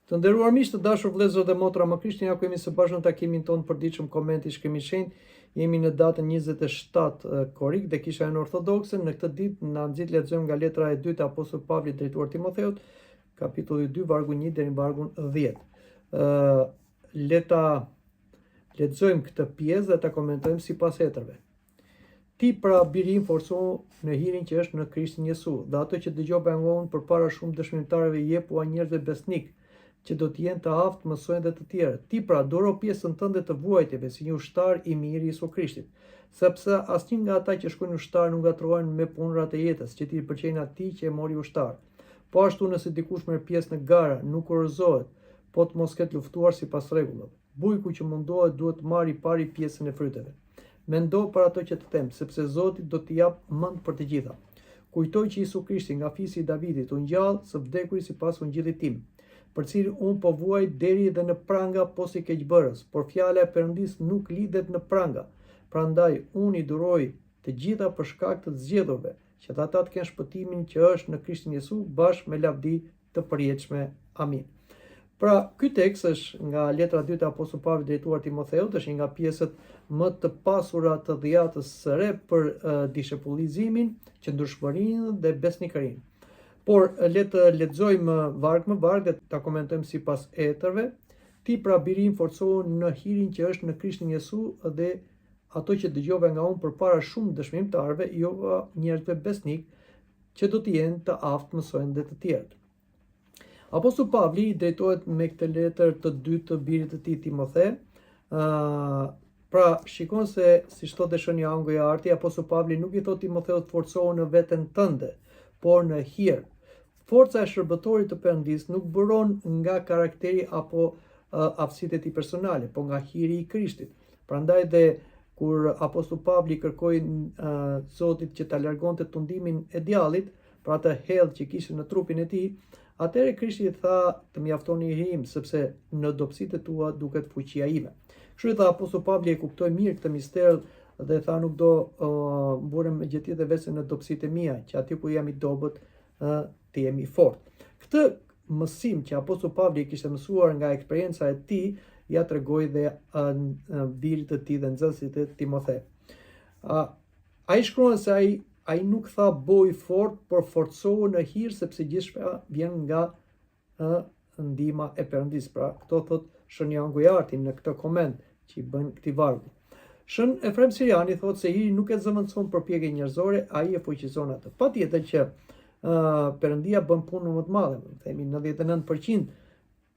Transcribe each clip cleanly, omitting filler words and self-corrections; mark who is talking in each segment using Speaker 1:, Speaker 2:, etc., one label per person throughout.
Speaker 1: Të nderuar miq, të dashur vëllezër dhe motra më Krishtin, ja ku jemi së bashku në takimin tonë të përditshëm komenti i Shkrimit të Shenjtë. Jemi në datën 27 korrik dhe Kisha jonë Ortodokse në këtë ditë na nxit të lexojmë nga letra e dytë e Apostull Pavlit drejtuar Timotheut, kapitulli 2, vargu 1 deri në vargun 10. Ë le ta lexojmë këtë pjesë dhe ta komentojmë sipas etërve. Ti pra, biri im, forcohu në hirin që është në Krishtin Jesu, dhe ato që dëgjove nga unë përpara shumë dëshmimtarëve jepua njerëzve besnikë, që do të jenë të aftë të mësojnë dhe të tjerët. Ti pra, duro pjesën tënde të vuajtjeve si një ushtar i mirë i Jesu Krishtit. Sepse asnjë nga ata që shkojnë ushtar nuk ngatërrohen me punërat e jetës, që t'i pëlqejnë atij që e mori ushtar. Po ashtu nëse dikush merr pjesë në gara, nuk kurorëzohet, po të mos ketë luftuar sipas rregullave. Bujku që mundohet duhet të marrë i pari pjesën e fryteve. Mendo për ato që të them, sepse Zoti do të japë mend për të gjitha. Kujto që Jisu Krishti nga fisi i Davidit u ngjall së vdekuri sipas ungjillit tim, për të cilin unë po vuaj deri dhe në pranga posi keqbërës, por fjala e Perëndisë nuk lidhet në pranga. Prandaj unë i duroj të gjitha për shkak të të zgjedhurve, që dhe ata të kenë shpëtimin që është në Krishtin Jesu bashkë me lavdi të përjetshme. Amin. Pra, ky tekst është nga letra e dytë e Apostull Pavlit drejtuar Timotheut, është një nga pjesët më të pasura të dhjatës së re për uh, dishepullizimin, qëndrueshmërinë dhe besnikërinë. Por le të lexojmë varg më varg dhe ta komentojmë sipas etërve. Ti pra biri im forcohu në hirin që është në Krishtin Jesu dhe ato që dëgjove nga unë përpara shumë dëshmimtarëve, jepua njerëzve besnikë që do të jenë të aftë të mësojnë dhe të tjerët. Apostull Pavli i drejtohet me këtë letër të dytë të birit të tij Timothe, ë pra shikon se siç thotë Shën Joan Gojarti, Apostull Pavli nuk i thotë Timotheut forcohu në veten tënde, por në hir. Forca e shërbëtorit të Perëndisë nuk buron nga karakteri apo aftësitë e tij personale, por nga hiri i Krishtit. Prandaj dhe kur Apostull Pavli kërkoi Zotit që ta largonte tundimin e djallit, pra atë hell që kishte në trupin e tij, atëherë Krishti i tha të mjafton hiri im, sepse në dobësitë e tua duket fuqia ime. Kështu i tha Apostull Pavli e kuptoi mirë këtë mister dhe tha nuk do uh, mburrem me gjë tjetër veçse në dobësitë e mia, që aty ku jam i dobët, ë të jem i fortë. Këtë mësim që Apostull Pavli kishte mësuar nga eksperienca e tij, ia tregoi dhe birit të tij dhe nxënësit të Timothe. Ai shkruan se ai ai nuk tha bëhu i fortë, por forcohu në hir sepse gjithçka vjen nga ë ndihma e Perëndisë. Pra, këto thotë Shën Joan Gojarti në këtë koment që i bën këtij vargu. Shën Efrem Siriani thotë se hiri nuk e zëvendëson përpjekjen njerëzore, ai e fuqizon atë. Patjetër që uh, Perëndia bën punën më të madhe, themi 99%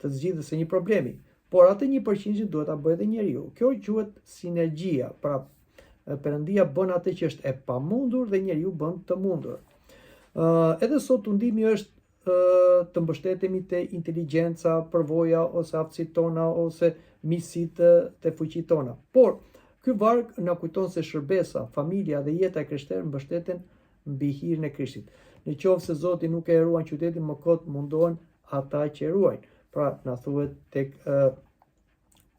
Speaker 1: të zgjidhjes së një problemi, por atë 1% duhet ta bëjë edhe njeriu. Kjo quhet sinergjia, pra Perëndia bën atë që është e pamundur dhe njeriu bën të mundur. Uh, edhe sot tundimi është të mbështetemi te inteligjenca, përvoja ose aftësitë tona ose miqësitë te fuqitë tona. Por, ky varg na kujton se shërbesa, familja dhe jeta e krishterë mbështeten mbi hirin e Krishtit. Në qoftë se Zoti nuk e ruan qytetin, më kot mundohen ata që e ruajnë. Pra, na thuhet tek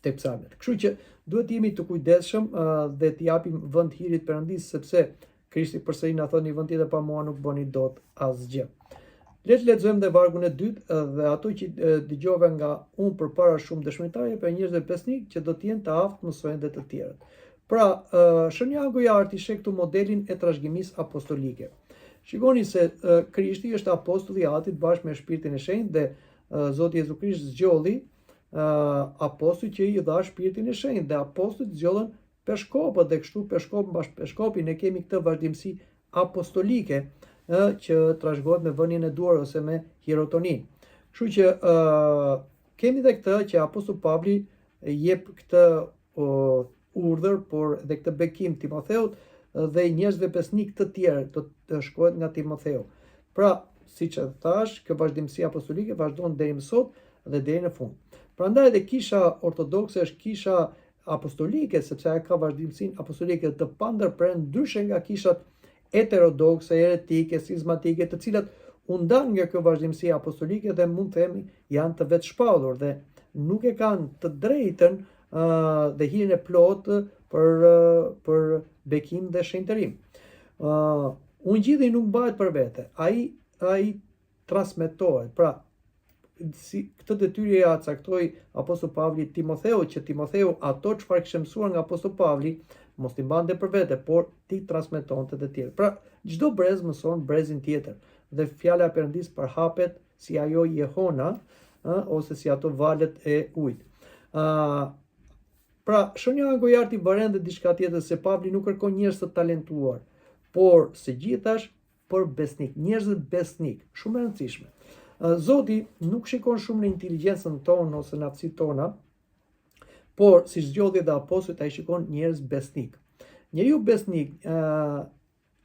Speaker 1: tek psalmet. Kështu që duhet të jemi të kujdesshëm dhe të japim vend hirit Perëndisë sepse Krishti përsëri na thotë një vend tjetër pa mua nuk bëni dot asgjë. Le të lexojmë dhe vargun e dytë dhe ato që dëgjove nga unë përpara shumë dëshmitarëve jepu njerëzve besnikë që do të jenë të aftë të mësojnë dhe të tjerët. Pra, Shën Joan Gojarti sheh këtu modelin e trashëgimisë apostolike. Shikoni se Krishti është apostulli i Atit bashkë me Shpirtin e Shenjtë dhe Zoti Jezu Krisht zgjodhi apostujt që i dha shpirtin e shenjtë dhe apostujt zgjodhën peshkopët dhe kështu peshkop mbas peshkopi ne kemi këtë vazhdimësi apostolike ë që trashëgohet me vënien e duarve ose me hirotoninë. Kështu që ë kemi dhe këtë që apostull Pavli jep këtë o, urdhër, por dhe këtë bekim Timotheut dhe njerëzve besnikë të tjerë do të shkohet nga Timotheu. Pra, siç e thashë, kjo vazhdimësi apostolike vazhdon deri më sot dhe deri në fund. Prandaj edhe kisha ortodokse është kisha apostolike, sepse ajo ka vazhdimësinë apostolike të pandërprerë ndryshe nga kishat heterodokse, heretike, skizmatike, të cilat u ndanë nga kjo vazhdimësi apostolike dhe mund të themi janë të vetëshpallur dhe nuk e kanë të drejtën dhe hirin e plotë për për bekim dhe shenjtërim. Ë uh, Ungjilli nuk mbahet për vete. Ai ai transmetohet. Pra, si këtë detyrë ia caktoi apostull Pavli Timotheut, që Timotheu ato çfarë kishte mësuar nga apostull Pavli, mos t'i mbante për vete, por t'i transmetonte të tjerë. Pra, çdo brez mëson brezin tjetër dhe fjala e Perëndisë përhapet si ajo jehona, ë ose si ato valët e ujit. Ë Pra, Shën Joan Gojarti vëren dhe diçka tjetër se Pavli nuk kërkon njerëz të talentuar, por së gjithash për besnik, njerëzit besnik, shumë e rëndësishme. Zoti nuk shikon shumë në inteligjencën tonë ose në aftësitë tona, por si zgjodhi dhe apostujt, ai shikon njerëz besnik. Njeriu besnik, ë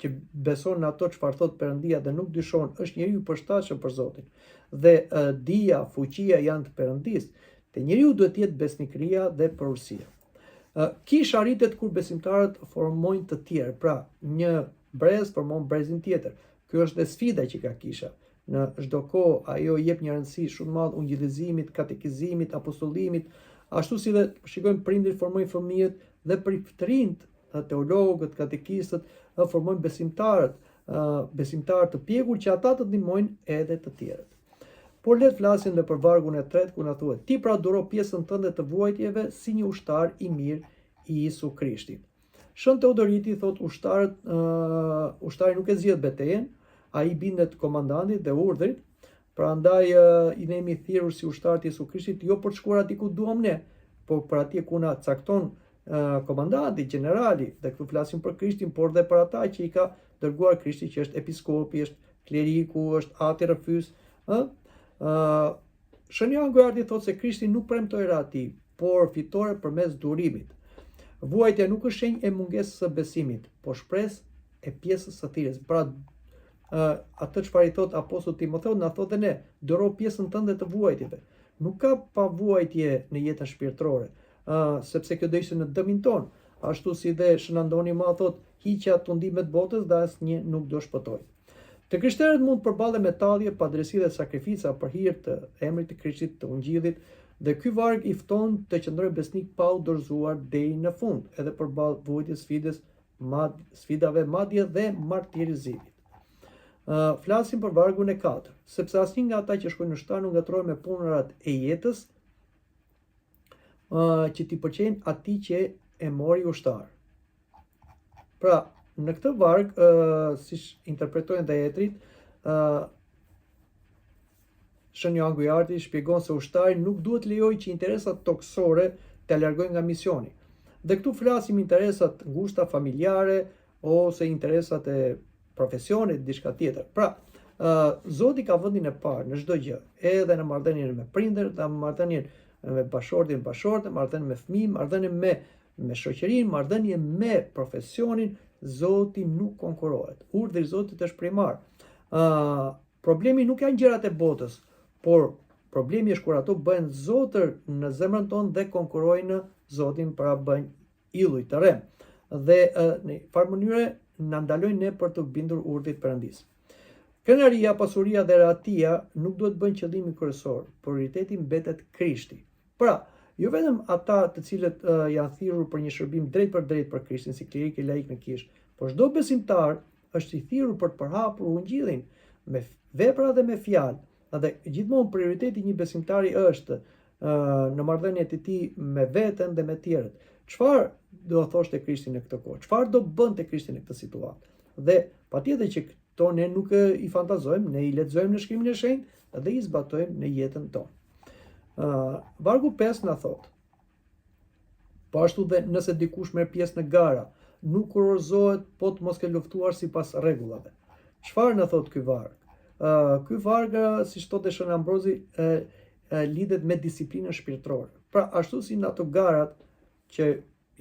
Speaker 1: që beson në ato çfarë thotë Perëndia dhe nuk dyshon, është njeriu i përshtatshëm për Zotin. Dhe uh, dija, fuqia janë të Perëndisë. Te njeriu duhet të jetë besnikëria dhe përulësia. Uh, kisha rritet kur besimtarët formojnë të tjerë, pra një brez formon brezin tjetër. Kjo është dhe sfida që ka kisha. Në çdo kohë ajo i jep një rëndësi shumë të madh ungjillizimit, katekizimit, apostullimit, ashtu si dhe shikojmë prindërit formojnë fëmijët dhe priftërinjtë, teologët, katekistët, formojnë besimtarët, besimtarë të pjekur që ata të ndihmojnë edhe të tjerët. Por le të flasim dhe për vargun e tretë ku na thuhet: Ti pra duro pjesën tënde të vuajtjeve si një ushtar i mirë i Jisu Krishtit. Shën Teodoriti thotë ushtarët uh, ushtari nuk e zgjedh betejën, ai i bindet komandantit dhe urdhrit, prandaj uh, ne jemi thirrur si ushtarë të Jesu Krishtit jo për të shkuar aty ku duam ne, por për atje ku na cakton uh, komandanti, gjenerali, dhe këtu flasim për Krishtin, por dhe për ata që i ka dërguar Krishti që është episkopi, është kleriku, është ati rrëfyes, ë? Uh, Shën Joan Gojarti thotë se Krishti nuk premtoi rehati, por fitore përmes durimit. Vuajtja nuk është shenjë e mungesës së besimit, por shpresë e pjesës së thirrjes. Pra, atë çfarë i thotë apostulli Timotheu, na thotë dhe ne, duro pjesën tënde të vuajtjeve. Nuk ka pa vuajtje në jetën shpirtërore, ë sepse kjo do ishte në dëmin tonë. Ashtu si dhe Shën Andoni i Madh thotë, hiqja tundimet botës dhe asnjë nuk do shpëtojë. Të krishterët mund të përballen me tallje, padrejtësi dhe sakrifica për hir të emrit të Krishtit, të Ungjillit, dhe ky varg i fton të qëndrojnë besnik pa u dorëzuar deri në fund, edhe përballë vuajtjes, sfidës, mad, sfidave madje dhe martirizimit. Uh, flasim për vargun e 4, sepse asnjë nga ata që shkojnë në ushtar nuk ngatërrohen me punërat e jetës, uh, që t'i pëlqejnë atij që e mori ushtar. Pra, në këtë varg, uh, siç interpretojnë dhe etrit, uh, Shën Joan Gojarti shpjegon se ushtari nuk duhet të lejojë që interesat tokësore ta largojnë nga misioni. Dhe këtu flasim interesat e ngushta familjare ose interesat e profesionit, diçka tjetër. Pra, uh, Zoti ka vendin e parë në çdo gjë, edhe në marrëdhënien me prindër, dhe në marrëdhënien me bashkëshortin, bashkëshorten, marrëdhënien me fëmijë, marrëdhënien me me shoqërinë, marrëdhënie me profesionin, Zoti nuk konkurrohet. Urdhri i Zotit është primar. Ë uh, problemi nuk janë gjërat e botës, por problemi është kur ato bëhen zotër në zemrën tonë dhe konkurrojnë Zotin pra bëjnë idhuj të rremë. Dhe uh, në farë mënyre na ndalojnë ne për t'u bindur urdhrit Perëndisë. Krenaria, pasuria dhe rehatia nuk duhet të bëhen qëllimi kryesor. Prioriteti mbetet Krishti. Pra, jo vetëm ata të cilët uh, janë thirrur për një shërbim drejtpërdrejt për Krishtin si klerik e laik në kishë, por çdo besimtar është i thirrur për të përhapur ungjillin me vepra dhe me fjalë. Dhe gjithmonë prioriteti i një besimtari është uh, në marrëdhëniet e tij me veten dhe me tjerët. Çfarë do thoshte Krishti në këtë kohë? Çfarë do bënte Krishti në këtë situatë? Dhe patjetër që këto ne nuk i fantazojmë, ne i lexojmë në shkrimin e shenjtë dhe i zbatojmë në jetën tonë. Uh, vargu 5 na thotë, po ashtu dhe nëse dikush merr pjesë në gara, nuk kurorëzohet po të mos ketë luftuar sipas rregullave. Çfarë na thotë ky varg? Uh, ky varg, siç thotë Shën Ambrozi, uh, uh, lidhet me disiplinën shpirtërore. Pra, ashtu si në ato garat që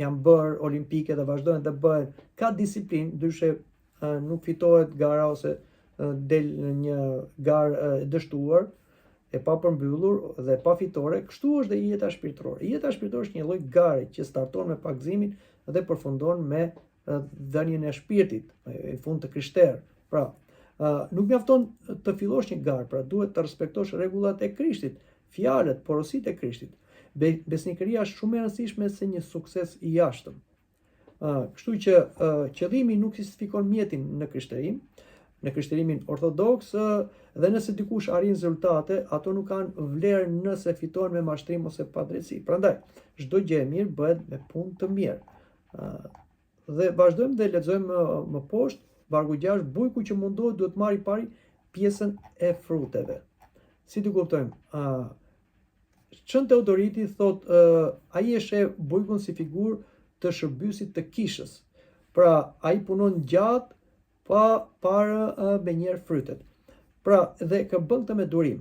Speaker 1: janë bërë olimpike dhe vazhdojnë të bëhen, ka disiplinë, ndryshe nuk fitohet gara ose del në një garë e dështuar, e papërmbyllur dhe pa fitore, kështu është dhe jeta shpirtërore. Jeta shpirtërore është një lloj gare që starton me pagëzimin dhe përfundon me dhënien e shpirtit, në fund të krishterë. Pra, nuk mjafton të fillosh një garë, pra duhet të respektosh rregullat e Krishtit, fjalët, porositë e Krishtit. Besnikëria është shumë e rëndësishme se një sukses i jashtëm. Kështu që qëllimi nuk justifikon mjetin në krishterim, në krishterimin ortodoks dhe nëse dikush arrin rezultate, ato nuk kanë vlerë nëse fitohen me mashtrim ose padrejtësi. Prandaj, çdo gjë e mirë bëhet me punë të mirë. Dhe vazhdojmë dhe lexojmë më poshtë, vargu 6, bujku që mundohet duhet marrë i pari pjesën e fruteve. Si të kuptojmë? Shën Teodoriti thotë, ai e sheh bujkun si figurë të shërbyesit të kishës. Pra, ai punon gjatë pa parë menjëherë frytet. Pra, dhe e bën këtë me durim.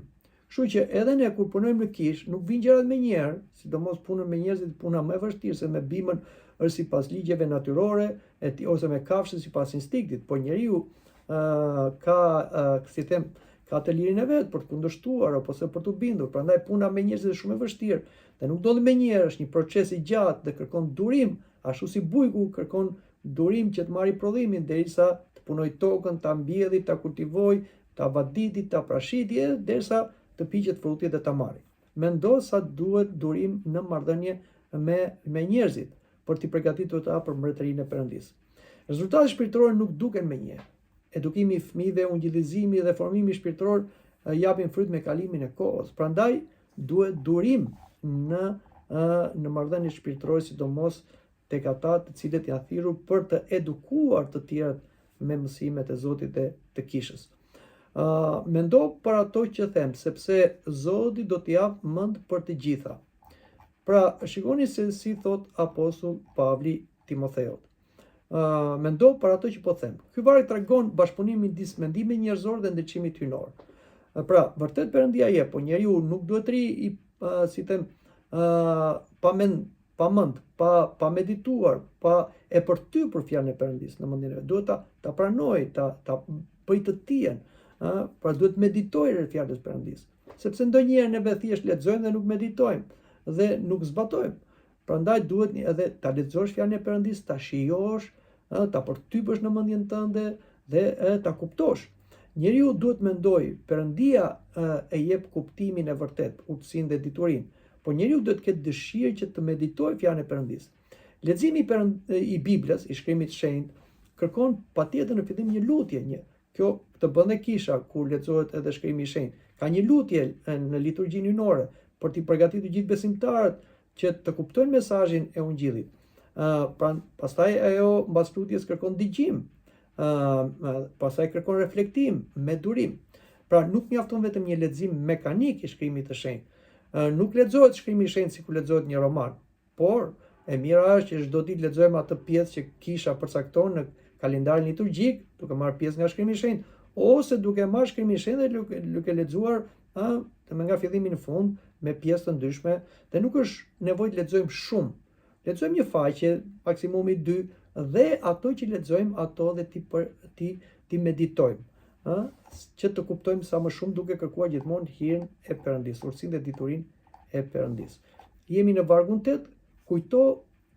Speaker 1: Kështu që edhe ne kur punojmë në kishë, nuk vijnë gjërat menjëherë, sidomos punën me njerëzit, puna më e vështirë se me bimën është sipas ligjeve natyrore, e ti, ose me kafshën sipas instinktit, po njeriu uh, ka, uh, si them, ka të lirinë e vet për të kundërshtuar apo se për t'u bindur. Prandaj puna me njerëzit është shumë e vështirë dhe nuk ndodh menjëherë, është një proces i gjatë dhe kërkon durim, ashtu si bujku kërkon durim që të marrë prodhimin derisa të punojë tokën, ta mbjelli, ta kultivojë, ta vaditi, ta prashiti e derisa të piqet fruti dhe ta marrë. Mendo sa duhet durim në marrëdhënie me me njerëzit për t'i përgatitur ata për mbretërinë e Perëndisë. Rezultatet shpirtërore nuk duken menjëherë. Edukimi i fëmijëve, ungjillizimi dhe formimi shpirtëror japin fryt me kalimin e kohës. Prandaj duhet durim në në marrëdhënie shpirtërore, sidomos tek ata të cilët janë thirrur për të edukuar të tjerët me mësimet e Zotit dhe të kishës. Uh, mendo për ato që them, sepse Zoti do t'i japë mend për të gjitha. Pra, shikoni se si thotë apostull Pavli Timotheut. Uh, mendo për ato që po them. Ky varg tregon bashkëpunimin midis mendimit njerëzor dhe ndriçimit hyjnor. Uh, pra, vërtet Perëndia jep, po njeriu nuk duhet të rri i uh, si them, uh, pa mend pa mend, pa pa medituar, pa e përtypur fjalën e Perëndisë në mendjen e vet. Duhet ta ta pranojë, ta ta bëjë të tijën, ë, pra duhet të meditojë rreth fjalës së Perëndisë. Sepse ndonjëherë neve thjesht lexojmë dhe nuk meditojmë dhe nuk zbatojmë. Prandaj duhet edhe ta lexosh fjalën e Perëndisë, ta shijosh, ë, ta përtypësh në mendjen tënde dhe ë, ta kuptosh. Njeriu duhet mendojë, Perëndia e jep kuptimin e vërtetë, urtësinë dhe diturinë. Por njeriu duhet të ketë dëshirë që të meditojë fjalën e Perëndisë. Leximi i, Perënd i Biblës, i shkrimit të shenjtë, kërkon patjetër në fillim një lutje, një kjo këtë bën dhe kisha kur lexohet edhe shkrimi i shenjtë. Ka një lutje në liturgjinë hyjnore për t'i përgatitur gjithë besimtarët që të kuptojnë mesazhin e ungjillit. Ë uh, pra, pastaj ajo mbas lutjes kërkon dëgjim, ë uh, pastaj kërkon reflektim me durim. Pra nuk mjafton vetëm një lexim mekanik i shkrimit të shenjtë. Nuk lexohet shkrimi i shenjtë sikur lexohet një roman, por e mira është që çdo ditë lexojmë atë pjesë që kisha përcakton në kalendarin liturgjik, duke marrë pjesë nga shkrimi i shenjtë, ose duke marrë shkrimin e shenjtë dhe duke, duke lexuar ë të me nga fillimi në fund me pjesë të ndryshme dhe nuk është nevojë të lexojmë shumë. Lexojmë një faqe, maksimumi dy dhe ato që lexojmë ato dhe t'i për t'i t'i meditojmë, ë, që të kuptojmë sa më shumë duke kërkuar gjithmonë hirin e Perëndisë, urtësinë dhe diturinë e Perëndisë. Jemi në vargun 8, kujto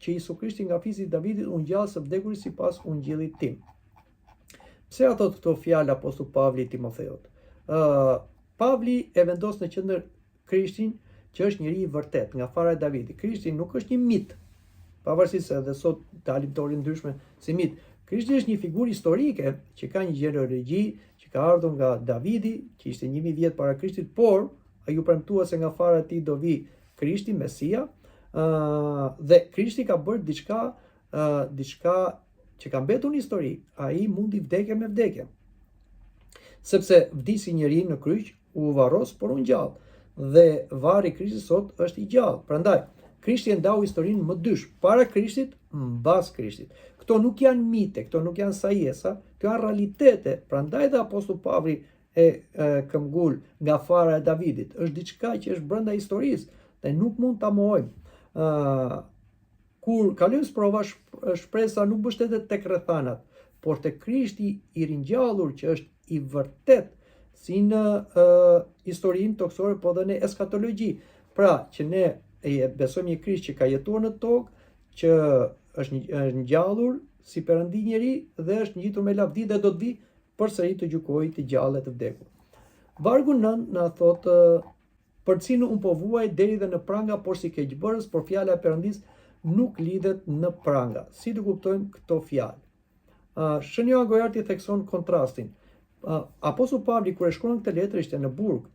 Speaker 1: që Jesu Krishti nga fisi i Davidit u ngjall së vdekuri sipas ungjillit tim. Pse ia thotë këto fjalë apostull Pavli Timotheut? Ë uh, Pavli e vendos në qendër Krishtin që është njeri i vërtetë nga fara e Davidit. Krishti nuk është një mit, pavarësisht se edhe sot dalin teori të ndryshme si mit. Krishti është një figurë historike që ka një gjenealogji që ka ardhur nga Davidi, që ishte 1000 vjet para Krishtit, por ai u premtua se nga fara e tij do vi Krishti, Mesia, ë uh, dhe Krishti ka bërë diçka ë uh, diçka që ka mbetur në histori, ai mundi vdekjen me vdekjen. Sepse vdiq si njeri në kryq, u varros, por u ngjall. Dhe varri i Krishtit sot është i gjallë. Prandaj, Krishti e ndau historinë më dysh, para Krishtit, mbas Krishtit. Këto nuk janë mite, këto nuk janë sajesa, këto janë realitete. Prandaj dhe apostull Pavli e, e këmbgul nga fara e Davidit. Është diçka që është brenda historisë dhe nuk mund ta mohojmë. Ë Kur kalojmë sprova, shpresa nuk mbështetet tek rrethanat, por tek Krishti i ringjallur që është i vërtetë si në uh, historinë tokësore, po dhe në eskatologji. Pra, që ne e besojmë një Krisht që ka jetuar në tokë, që është është ngjallur si perëndi njeri dhe është ngjitur me lavdi dhe do të vijë përsëri të gjykojë të gjallë e të vdekur. Vargu 9 na thotë për të cilin unë po vuaj deri dhe në pranga porsi keqbërës, por fjala e Perëndisë nuk lidhet në pranga. Si të kuptojmë këto fjalë? Uh, Shën Joan Gojarti thekson kontrastin. Uh, Apostull Pavli kur e shkruan këtë letër ishte në burg,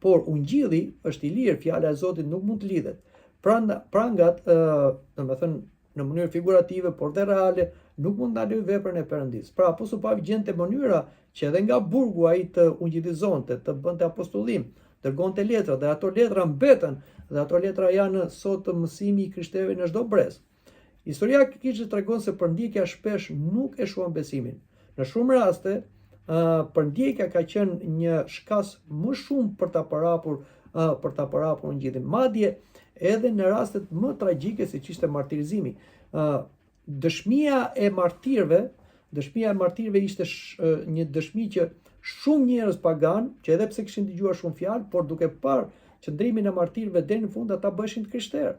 Speaker 1: por ungjilli është i lirë, fjala e Zotit nuk mund të lidhet. Pranda, prangat, uh, domethënë në mënyrë figurative, por dhe reale, nuk mund të ndalojë veprën e Perëndisë. Pra apostull Pavli gjente mënyra që edhe nga burgu ai të ungjillizonte, të bënte apostullim, dërgonte letra dhe ato letra mbetën dhe ato letra janë sot mësimi i krishterëve në çdo brez. Historia e kishës tregon se përndjekja shpesh nuk e shuan besimin. Në shumë raste, përndjekja ka qenë një shkas më shumë për ta përhapur për ta përhapur ungjillin. Madje edhe në rastet më tragjike siç ishte martirizimi, dëshmia e martirëve, dëshmia e martirëve ishte sh, një dëshmi që shumë njerëz paganë, që edhe pse kishin dëgjuar shumë fjalë, por duke parë qëndrimin e martirëve deri në fund ata bëheshin të krishterë.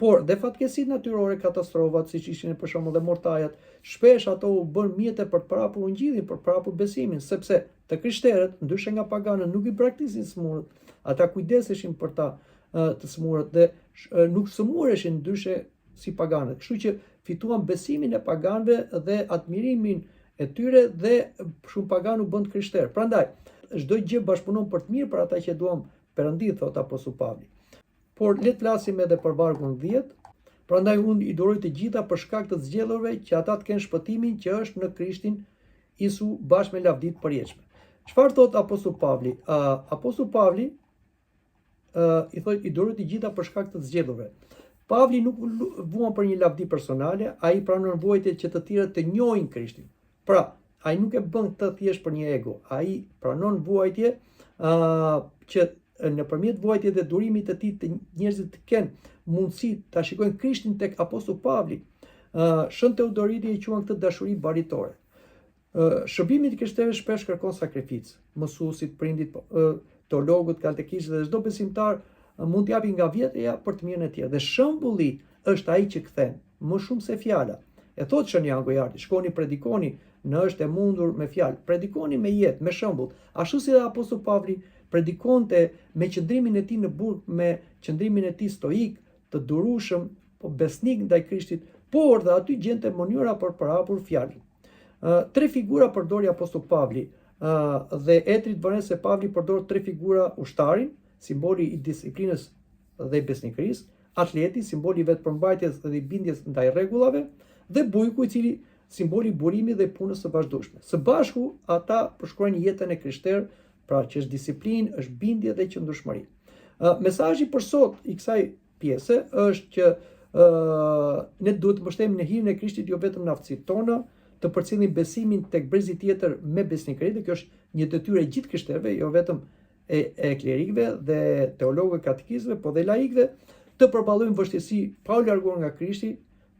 Speaker 1: Por dhe fatkeqësitë natyrore, katastrofat, siç ishin për shembull dhe murtajat, shpesh ato u bënë mjete për të përhapur ungjillin, për të përhapur besimin, sepse të krishterët, ndryshe nga paganët, nuk i braktisin sëmurët, ata kujdeseshin për ta të sëmurët dhe nuk sëmureshin ndryshe si paganët. Kështu që fituan besimin e paganëve dhe admirimin e tyre dhe shumë paganë u bënë të krishterë. Prandaj, çdo gjë bashkëpunon për të mirë për ata që e duan Perëndinë, thotë apostull Pavli. Por le të flasim edhe për vargun 10. Prandaj unë i duroj të gjitha për shkak të zgjedhurve që ata të kenë shpëtimin që është në Krishtin Isu bashkë me lavdi të përjetshme. Çfarë thotë apostull Pavli? Uh, apostull Pavli uh, i thotë i duroj të gjitha për shkak të zgjedhurve. Pavli nuk vuan për një lavdi personale, ai pranon vuajtjet që të tjerët të njohin Krishtin. Pra, ai nuk e bën këtë thjesht për një ego. Ai pranon vuajtje ë uh, që nëpërmjet vuajtjes dhe durimit të tij të njerëzit të kenë mundësi ta shikojnë Krishtin tek apostull Pavli. Ë uh, Shën Teodoriti e quan këtë dashuri baritore. Ë uh, shërbimi i të krishterëve shpesh kërkon sakrificë. Mësuesit, prindit, uh, teologët, katekistët dhe çdo besimtar mund të japin nga vetja për të mirën e tij. Dhe shembulli është ai që kthen. Më shumë se fjala. E thotë Shën Joan Gojarti, shkoni predikoni në është e mundur me fjalë, predikoni me jetë, me shembull, ashtu si dhe apostull Pavli predikonte me qëndrimin e tij në burg, me qëndrimin e tij stoik, të durueshëm, po besnik ndaj Krishtit, por dhe aty gjente mënyra për përhapur fjalën. Tre figura përdori apostull Pavli, dhe etërit vënë re se Pavli përdor tre figura ushtarin, simboli i disiplinës dhe i besnikërisë, atleti, simboli i vetëpërmbajtjes dhe i bindjes ndaj rregullave, dhe bujku i cili simboli i burimit dhe punës së vazhdueshme. Së bashku ata përshkruajnë jetën e krishterë, pra që është disiplinë, është bindje dhe qëndrueshmëri. Mesazhi për sot i kësaj pjese është që ë ne duhet të mbështetemi në hirin e Krishtit jo vetëm në aftësitë tona, të përcjellim besimin tek brezi tjetër me besnikëri, dhe kjo është një detyrë e gjithë krishterëve, jo vetëm e, e klerikëve dhe teologëve, katekistëve, po dhe laikëve, të përballojmë vështirësi pa u larguar nga Krishti,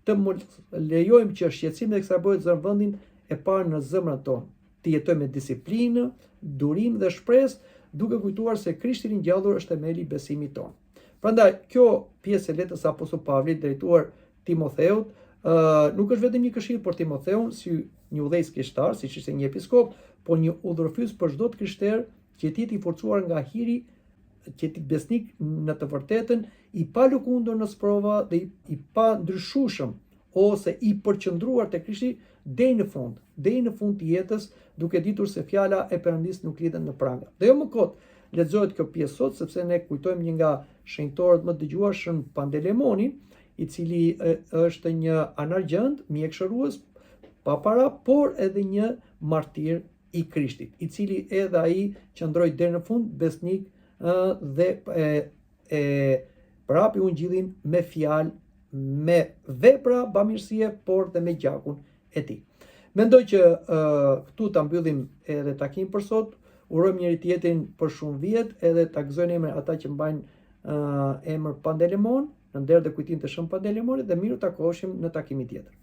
Speaker 1: të mos lejojmë që shqetësimet e kësaj bote të zënë vendin e parë në zemrën tonë, të jetojmë me disiplinë, durim dhe shpresë, duke kujtuar se Krishti i ringjallur është themeli i besimit tonë. Prandaj, kjo pjesë e letrës së Apostull Pavlit drejtuar Timotheut, ë nuk është vetëm një këshillë për Timotheun si një udhëheqës kishtar, siç ishte një episkop, por një udhërrëfyes për çdo të krishterë që të jetë i forcuar nga hiri, që të jetë besnik në të vërtetën, i palëkundur në sprova dhe i, i pandryshueshëm ose i përqendruar te Krishti deri në fund, deri në fund të jetës, duke ditur se fjala e Perëndisë nuk lidhet në pranga. Dhe jo më kot lexohet kjo pjesë sot, sepse ne kujtojmë një nga shenjtorët më të dëgjuar, Shën Pandelemoni, i cili është një anargjend, mjek shërues, pa para, por edhe një martir i Krishtit, i cili edhe ai qëndroi deri në fund besnik dhe e, e përhapi ungjillin me fjalë, me vepra bamirësie, por dhe me gjakun e tij. Mendoj që uh, këtu ta mbyllim edhe takim për sot. Urojmë njëri tjetrin për shumë vjet, edhe ta gëzojnë emrin ata që mbajnë uh, emër Pandelemon, në nder dhe kujtim të Shën Pandelemonit dhe mirë u takoshim në takimin tjetër.